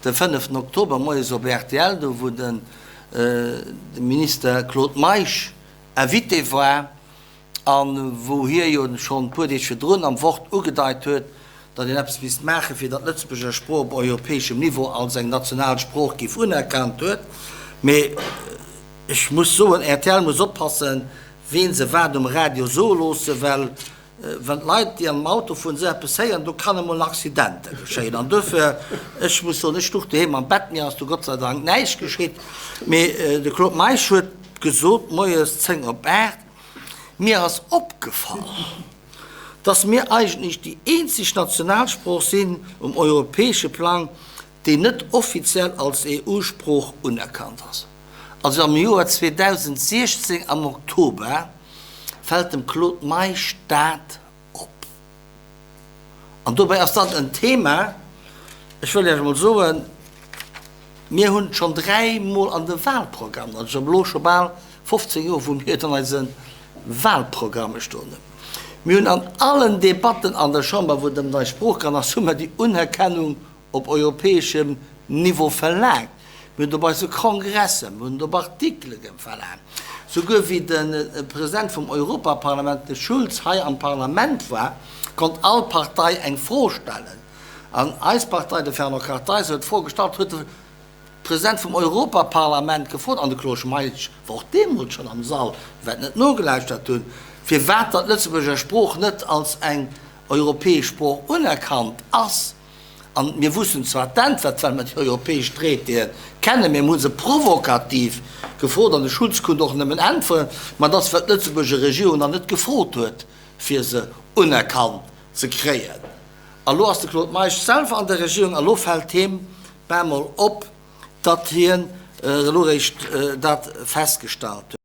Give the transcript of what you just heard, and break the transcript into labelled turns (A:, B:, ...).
A: De fënneften Oktober moies op rtl, do wou de Minister Claude Meisch Invité war a wou hie jo schonn e puer Deeg virdrun am Wort ugedeit huet, datt een eppes misst maachen, fir datt d'Lëtzebuerger Sprooch op europäeschem Niveau als eng national Sprooch géif unerkannt huet. Mee ech muss soen, rtl muss oppassen, ween se wat um Radio soe loossen, well Wann d'Leit, déi am Auto fueren, esou eppes héieren, do kann emol en Accident geschéien. An duerfir, ech muss soen, ech luch doheem am Bett, mir ass du Gott sei Dank näischt geschitt. Mee de Claude Meisch huet gesot, moies 10 op 8, Mir ass opgefall, dass mir eigentlech déi eenzeg Nationalsprooch sinn um europäesche Plang, déi net offiziell als EU-Sprooch unerkannt ass. Also am Joer 2016 am Oktober fält dem Claude Meisch dat op. An dobäi ass dat en Thema, ech wëll Iech emol soen, mir hunn et schonn dräimol an de Wahlprogrammen, dat ass elo scho bal 15 Joer, wou mir et an eise Wahlprogramme stoen hunn. Mir hunn an allen Debatten an der Chamber, wou et ëm eis Sprooch gaangen ass, hu mer déi Unerkennung op europäeschem Niveau verlaangt. Mir hunn et op eise Kongressen, mir hunn et op Artikele verlaangt. Souguer wéi de President vum Europaparlament, de Schulz, hei am Parlament war, konnt all Partei eng Fro stellen. An eis Partei, de Fernand Kartheiser huet d'Fro gestallt, huet de President vum Europaparlament gefrot, an de Claude Meisch war och deemools schonn am Sall, wat net nogelauschtert hunn, firwat datt d'Lëtzebuerger Sprooch net als eng europäesch Sprooch unerkannt ass. An mir wussten zwar d'Äntwert, well mer déi europäesch Traitéen kennen, mee mir hu se provokativ gefrot an de Schulz konnt och nëmmen äntweren, ma et ass, well d'Lëtzebuerger Regierung nach net gefrot huet, fir se unerkannt ze kréien. A lo ass de Claude Meisch selwer an der Regierung a lo fält him bemol op, datt hien elo eréischt dat festgestallt huet.